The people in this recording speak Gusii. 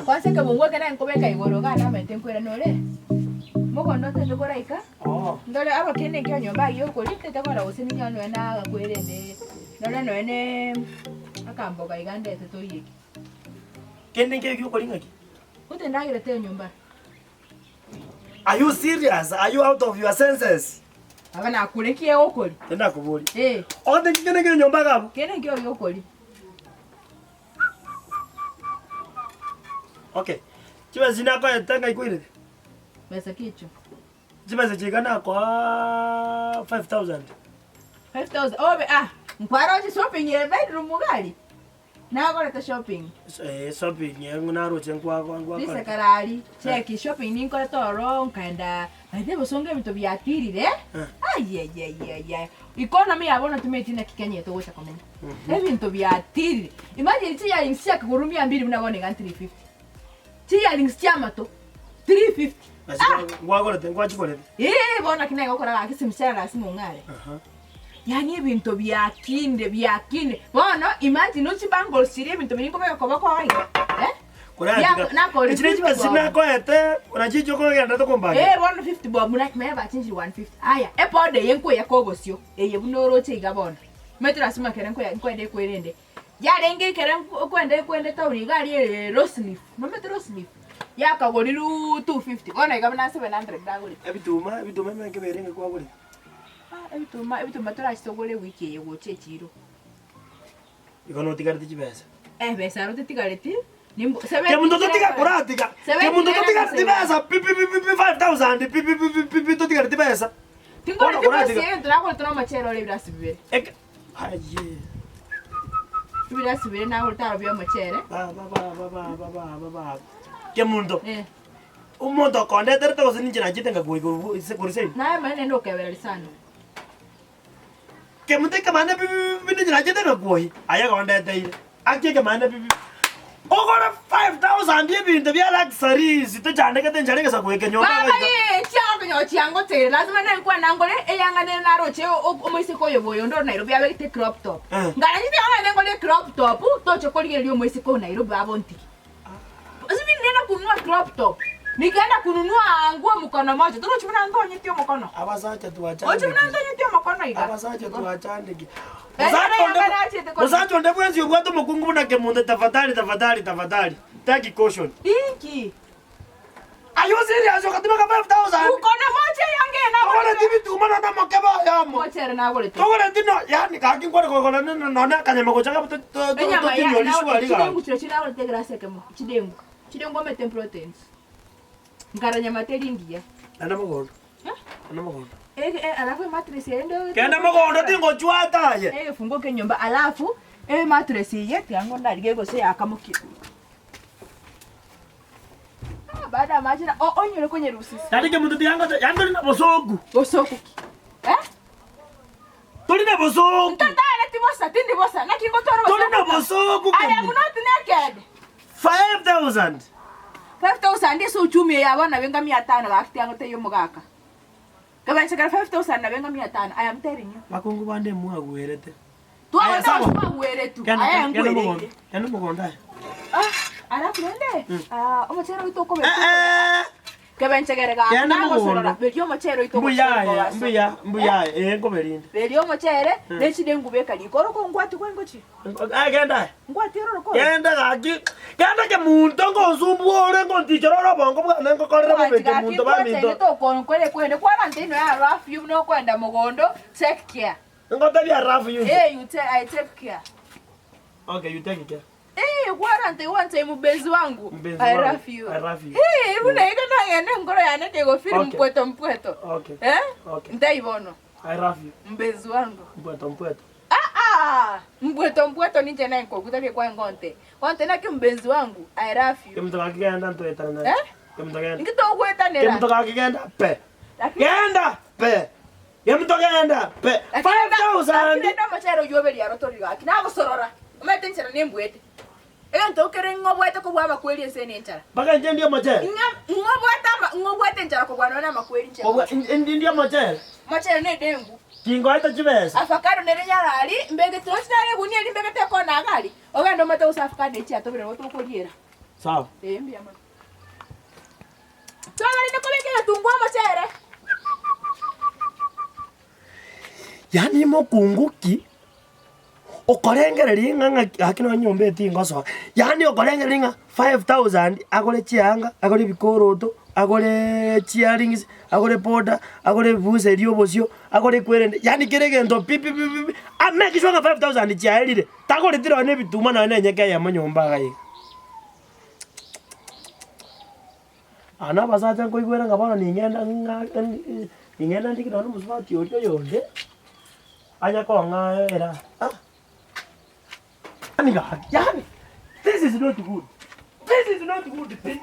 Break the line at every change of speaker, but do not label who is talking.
Kwanza ekebungo eke nankobeka igoro iga namanyete nkoirana ore, mogondo otagete koraika, ndore abakene ekio nyomba aywo okoria ntagete korora gose nigo nonye nagakwerende, ndore nonye ne akamboga iga ndete toiyeke.
Kende nkeiyo giokoria ng'aki?
Gote endagera teiyo nyomba.
Are you serious? Are you out of your senses?
Aba nakure nki egokori?
Tinakoboria.
Eh.
Ote nki kende kere nyomba iga abwo?
Kende nki ogokori?
Okay. Chibesa echi nakoete ng'ai kwairete?
Besa ki echio?
Chibesa echi iga nakoa 5000.
5000 obe ah nkwaroche shopping ye bedroom iga aria? Nagorete shopping.
Eh, shopping eh, naroche nkwa nkwa
Risakara aria, cheki shopping ninkorete ororo nkaenda by the way bosongo ebinto biatirire ayayayaya economy ya bono timanyeti naki Kenya eye togocha komenya. Ebinto biatirire, imagine chiyaringi chiakagorwa mia mbili buna bono iga 350, chiyaringi chiamato 350 ah!
Nkwagorete nkwachigorete?
Eeh bono naki nagokora gaki simshara lazima ong'are. Yaani ebinto biakinde biakinde bono imagine ochi bangles chiria ebinto biria nkobeka koboko iga eh
Koratiga.
Nakori
Echi ne chibesa
50 bob.
nakoete orachiche okogenderete kombangira.
Eh bono 50 bob muna manya bachenchiri 150 aya epoda eye nkoyaka obosio eye buna oroche iga bono omanyete lasima ekere nkoya nkoenda ekwerende yarenge ekere nkoenda ekwende town iga aria ere rose leaf nomanyete rose leaf yakagorirwoo 250 bono iga buna 700 ndagorete.
Ebituma ebituma emenke berenge kwagorire.
Ah ebituma ebituma torache togore ewiki eye gocha echiro.
Igo notigareti chibesa.
Ebesa aro tetigareti nimbo seventy
Kemunto totiga
nere
koratiga.
Seventy
Kemunto
nere
totigareti
goseva.
besa pi pi pi pi pi 5000 pi pi pi pi pi pi totigareti besa.
Tingoreti
Bono koratiga.
bosi egento nagorete na omochere ore ebirasi bibere.
Eke aye.
Ebirasi bibere nagorete aro bia omochere.
Baba baba baba baba baba. Kemunto.
Eh.
Omonto okondeterete gose ninche nachete ngakoa igoro ase korwa seino.
Naye omanyene naende okebereri sana.
Kemunto ekemanda pi pi pi pi ninche nachete ngakoa aye kondeteire. Aki ekemanda pi pi pi. Ogore 5000 ebinto bia luxuries tochandegete enchara egesaku eke nyomba
Baba
iga.
ee chianga konye chiangoteire lazima nenkwana ngore eyanga nere naroche omoiseke oyo boyo onde ore Nairobi abegete crop top.
Eh.
Nkaranyete ng'a ngore crop top toche korigereria omoiseke o Nairobi baba ontige. Mimi nilienda kununua crop top. Nikaenda kununua nguo mkono moja. Torochi buna ntonyeti omokono.
Abasacha
Ochi buna
twachandekire.
ntonyeti omokono iga.
Abasacha twachandekire.
Eh,
Osacha
nere
onde
yanga nachete kori-
osacha onde bwensi obwate omokungu buna kemunto tafadhali tafadhali tafadhali take caution.
Inki?
Are you serious ogatumeka 5000?
Mkono moja yange
Togoreti
nagorete.
bituma nonya omokebe oyomo.
Mochere nagorete.
Togoreti no yaani gaki nkware kogora no no nonya akanyama gocha gabo to to to
Enyama ya
totinyori
na
shwari
chidengu
gaki.
chiria chinagorete egrasi ekemo. Chidengu. Chidengu omete proteins. Nkara nyama teri ngiya.
Genda mogondo.
Eh?
Genda mogondo.
Ege eh, alafu emattress eye ndo
Genda mogondo tingochwata aye.
Egefunguo kia enyomba alafu emattress eye tiga ndarigie gose yakamokire. Ah, baada ya maji na oh, onyore konyerusisi.
Yaani kemunto tiga ngote yaani tori na bosoku.
Bosoku ki? Eh?
Tori na bosoku.
Ntatare bosa tindi bosa naki ngotwara bosa.
Tori na bosoku.
I am not naked.
5000.
5000 ase uchumi eye abana benga mia tano gaki tiga ngotebi omogaka. Kebanchekera 5000 na benga mia tano I am telling you.
Bakungu bande mwagwerete.
Twagenda
sawa.
twagweretu.
Genda
Aya
genda
nkwerete.
mogondo. Genda mogondo aye.
Ah, alafu rende ah, omochere oito okobeka
Eh eh.
kebenchegere gaki
Genda
nagosorora
mogondo.
beria omochere oito
Mbuya aye,
ogosoa.
mbuya, mbuya aye. Eh nkoberinde.
Beria omochere ne chidengu beka riko oroko ngwati kwa ngochi
Aye genda aye.
ngwati oroko
Genda gaki. Genda kemunto ngonsumbua ore ngontichera ore obongo bwane ngokorere bobe kemunto baminto.
tokonkwere kwende kwarante ino ya rough buna okoenda mogondo take care
Ngotebia rough you.
Eh, you take, I take care.
Okay, you take care.
Eh, kwarante one time mbenzi wangu.
Mbenzi
I
wangu.
love you.
I love you.
Eh, buna iga nagende nkoro yane tegofiri
Okay.
mpweto mpweto.
Okay.
Eh?
Okay.
Ndaibono.
I love you.
Mbenzi wangu.
Mpweto mpweto.
Ah ah! Mbweto mbweto ninche nainkogutabia kwa ngonte. Gonte naki mbenzi wangu. I love you.
Kemunto gaki genda ntoetane naye.
Eh?
Kemunto genda.
Inki togwetanera?
Kemunto gaki genda pe.
Lakini
Genda pe. Kemunto genda pe. 5000.
Lakini omochere oywo oberia aro tori gaki. Nagosorora. Omanyete enchera nembwete. Egento kere ng'obwate kobua amakweri ense ene enchara.
Mpaka inche ndie omochere.
Ng'a ng'obwate ama ng'obwate enchara kobua nonya namakweri inche
Kobua
ngocha.
in- indi ndie omochere.
Omochere ne edengu.
Tingoeta chibesa.
Avacado nere nyarari, mbegete roche nare egunia eria mbegete ekona iga aria, ogende omate gose avacado echi chiatobire nabo tokoriera.
Sawa.
Ee mbuya mono. Twabarende kobeka egetunguo omochere.
Yaani mokungu ki okorengereria ng'a ng'aki gaki nonye nyomba eye tingosoa, yaani okorengereria ng'a 5000 agore chianga, agore ebikoroto, agoreee chiarings, agore boda, agore ebusa eria obosio, agore ekwerende, yaani kera egento pi pi pi pi, a make sure ng'a 5000 chiaerire, tagoreti nonye na ebituma nonye na enyeke eyemo nyomba iga iga. Aa na abasacha nkoigwera ng'a bono ning'enda ng'a ning'enda ndike nonye na omosubati oria oyonde, anye kong'aera ah. Yaani gaki, yaani this is not good, this is not good pi.